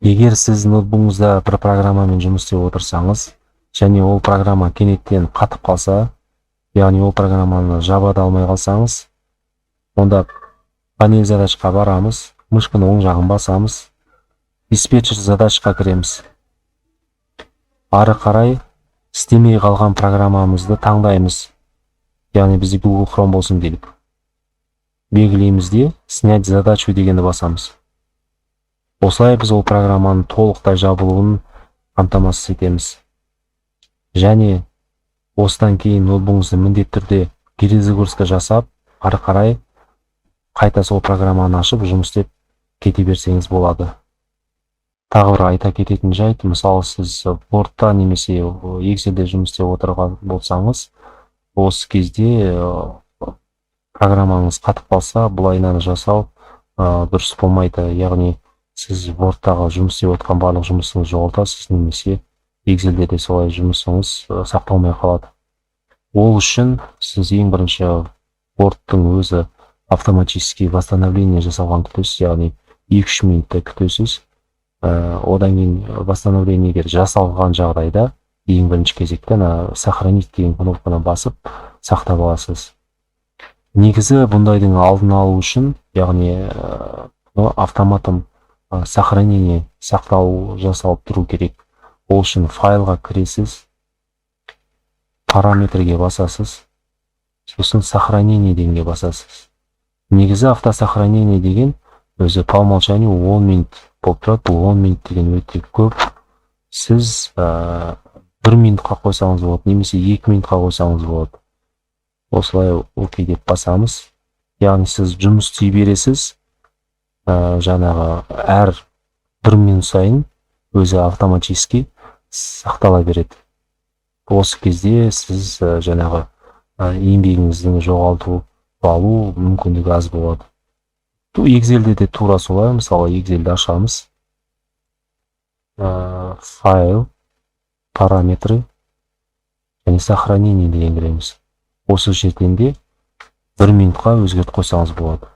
Егер сіз ноутбугыңызда бір программамен жұмыс істеп отырсаңыз және ол программа кенеттен қатып қалса, яғни ол программаны жаба да алмай қалсаңыз, онда панель задачқа барамыз, мышканың оң жағын басамыз, диспетчер задачқа кіреміз. Ары қарай істемей қалған программамызды таңдаймыз, яғни бізде Google Chrome болсын делік. Белгілейміз де, «Снять задачу» дегенді басамыз. Осылай біз ол программаның толықтай жабылуын қамтамасыз етеміз. Және осыдан кейін ноутбугыңызды міндетті түрде перезагрузка жасап, ары қарай қайта сол программаны ашып, жұмыс істеп кете берсеңіз болады. Тағы бір айта кететін жайт: мысалы, сіз Wordта немесе Excelде жұмыс істеп отырған болсаңыз, осы кезде программаңыз қатып қалса, бұл айнаны жасау дұрыс болмайды. Яғни сіз Wordтағы жұмыс істеп отқан барлық жұмысыңызды жоғалтасыз немесе Excelде де солай жұмысыңыз сақталмай қалады. Ол үшін сіз ең бірінші Wordтың өзі автоматически восстановление жасалған күтесіз, яғни 2-3 минуттай күтесіз. Одан кейін восстановление егер жасалған жағдайда, ең бірінші кезекте ана «Сохранить» деген кнопканы басып, сақтап аласыз. Негізі бұндайдың алдын алу үшін, яғни автоматом сохранение, сақталу жасалып тұру керек. Ол үшін файлға кіресіз, параметрге басасыз, сосын «Сохранение» дегенге басасыз. Негізі автосохранение деген өзі по умолчанию 10 минут болып тұрады. Бұл 10 минут деген өте көп. Сіз 1 минутқа қойсаңыз болады немесе 2 минутқа қойсаңыз болады. Осылай «Окей» деп басамыз. Яғни сіз жұмыс істей бересіз, жаңағы әр 1 минут сайын өзі автоматически сақтала береді. Осы кезде сіз жаңағы еңбегіңіздің жоғалту алу мүмкіндігі аз болады. Excelде де тура солай. Мысалы, Excelді ашамыз, файл, параметры және «Сохранение» деген кіреміз. Осы жерден де 1 минутқа өзгертіп қойсаңыз болады.